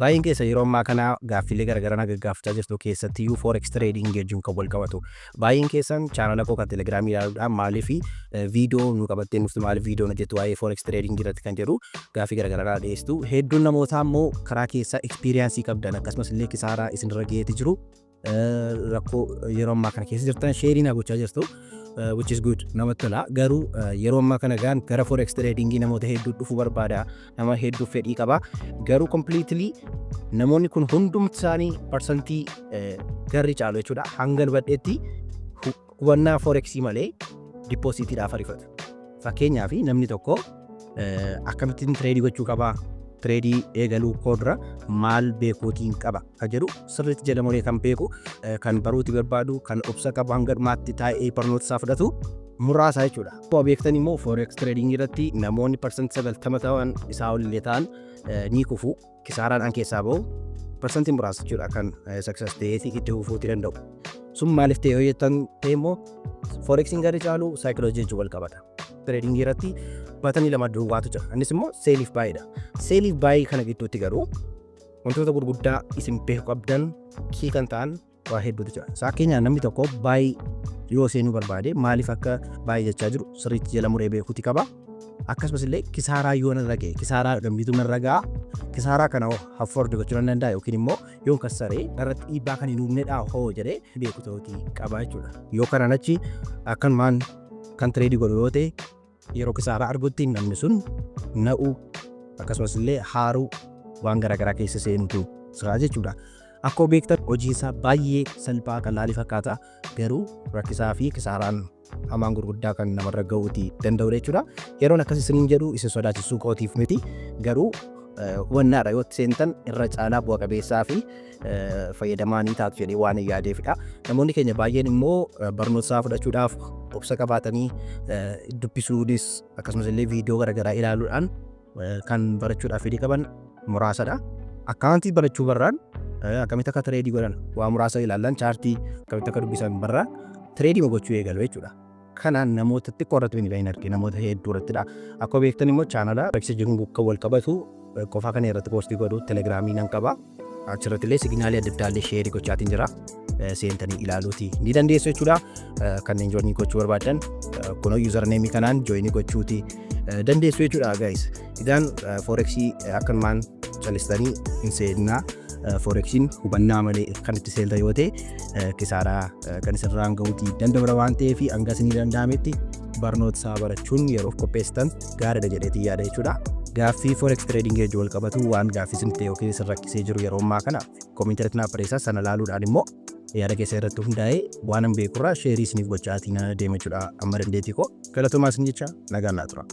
Baay'een keessa yeroo ammaa kana gaaffiilee garaagaraa na gaggaafachaa jirtu, keessattiyyuu forex trading wajjin kan wal qabatu. Baay'een keessan chaanala koo kan Telegramii ilaaluudhaan maaliif viidiyoo nu qabattee dhuftu, maaliif viidiyoo hojjettu waa'ee forex trading irratti kan jedhu gaaffii garaagaraa dhiyeessitu. Hedduun namootaa immoo karaa keessaa experience qabdan, akkasumas illee kisaaraa isinirra ga'eeti jiru, rakkoo yeroo ammaa kana keessa jirtan share na gochaa jirtu. Which is good, namatti tola. Garuu yeroo ammaa kana gaan gara forex tradingii namoota hedduu dhufuu barbaada, nama hedduu fedhii qaba. Garuu completely namoonni kun hundumti isaanii, parsantii garri caalu jechuudha, hanga hubadheetti hubannaa forexii malee depositiidhaaf ariifatu. Fakkeenyaaf, namni tokko akkamittiin trade gochuu qabaa, trade eegaluu koo dura maal beekuutiin qaba kan jedhu sirriitti jedhamulee kan beeku, kan baruuti barbaadu, kan obsa qabu, hanga dhumaatti taa'ee barnoota isaa fudhatu muraasa jechuudha. Akkuma beektan immoo forex trading irratti namoonni 90% ta'an, isaa olillee ta'an ni kufu, kisaaraadhaan keessaa bahu. Parsantii muraasa jechuudha kan success ta'ee itti fufuutii danda'u. Sun maaliif ta'e yoo jettan ta'e immoo, forexiin gadi caalu saayikoloojii wajjin wal qabata. Tradingii irratti buttonii lama duwwaatu jira. Innis immoo selliif buyidha. Selliif buy kana gidduutti garuu wantoota gurguddaa isin beekuu qabdan, key kan ta'an waa hedduutu jira. Fakkeenyaaf, namni tokko buy yoo seenuu barbaade maaliif akka buy jechaa jiru sirriitti jala muree beekuuti qaba. Akkasumas illee kisaaraa yoo narra ga'e, kisaaraa gammituu narra ga'a, kisaaraa kana afford gochuu nan danda'a yookiin immoo yoon kassaree narratti dhiibbaa kan hin uumnedha hoo jedhee beeku ta'uutii qaba jechuudha. Yoo kanaan achi akkanumaan kan trade godhu yoo ta'e, yeroo kisaaraa argutti namni sun na'uu, akkasumas illee haaruu, waan garaagaraa keessa seenutu jira jechuudha. Akkuma beektan hojiin isaa baay'ee salphaa qalaalii fakkaata, garuu rakkisaa fi kisaaraan hamaan gurguddaa kan namarra ga'uuti danda'udha jechuudha. Yeroon akkas isiniin jedhu isin sodaachisuu kootiif miti, garuu hubannaadha yoo itti seentan irra caalaa bu'a qabeessaa fi fayyadamaa ni taatu jedhee waan hin yaadeefidha. Namoonni keenya baay'een immoo barnoota isaa fudhachuudhaaf obsa qabaatanii dubbisuunis, akkasumas illee viidiyoo garaagaraa ilaaluudhaan kan barachuudhaaf fedhii qaban muraasadha. Accountii barachuu barraan, akkamitti akka trade godhan waa muraasa ilaallan, chartii akkamitti akka dubbisan barraan trade gochuu eegalu jechuudha. Kanaan namoota xiqqoo irratti hin argine, namoota hedduu irrattidha. Akkuma beektan immoo chaanala beeksisa kan wal qabatu qofaa kana irratti post godhu Telegramii nan qaba. Achirratti illee signalii adda addaa illee share gochaatiin jira. Seentanii ilaaluuti ni dandeessu jechuudha. Kanneen join gochuu barbaadan kunoo usernameii kanaan join gochuuti dandeessu jechuudha, guys. Idaan forexii akkanumaan calistanii hin seeninaa. Forexiin hubannaa malee kan itti seentan yoo ta'e kisaaraa kan isinirraan gahuuti danda'udha waan ta'eef, hanga isinii danda'ametti barnoota isaa barachuun yeroof qopheessitan gaariidha jedheetii yaada jechuudha. Gaaffii forex trading wajjin wal qabatu, waan gaaffii isin ta'e yookiin isin rakkisee jiru yeroo ammaa kana commentii irratti naaf barreessaa. Sana ilaaluudhaan immoo yaada keessa irratti hundaa'ee waan an beekurraa share isiniif gochaatii na deema jechuudha amma dandeettii koo. Galatoomaa isin jecha, nagaan naa tura.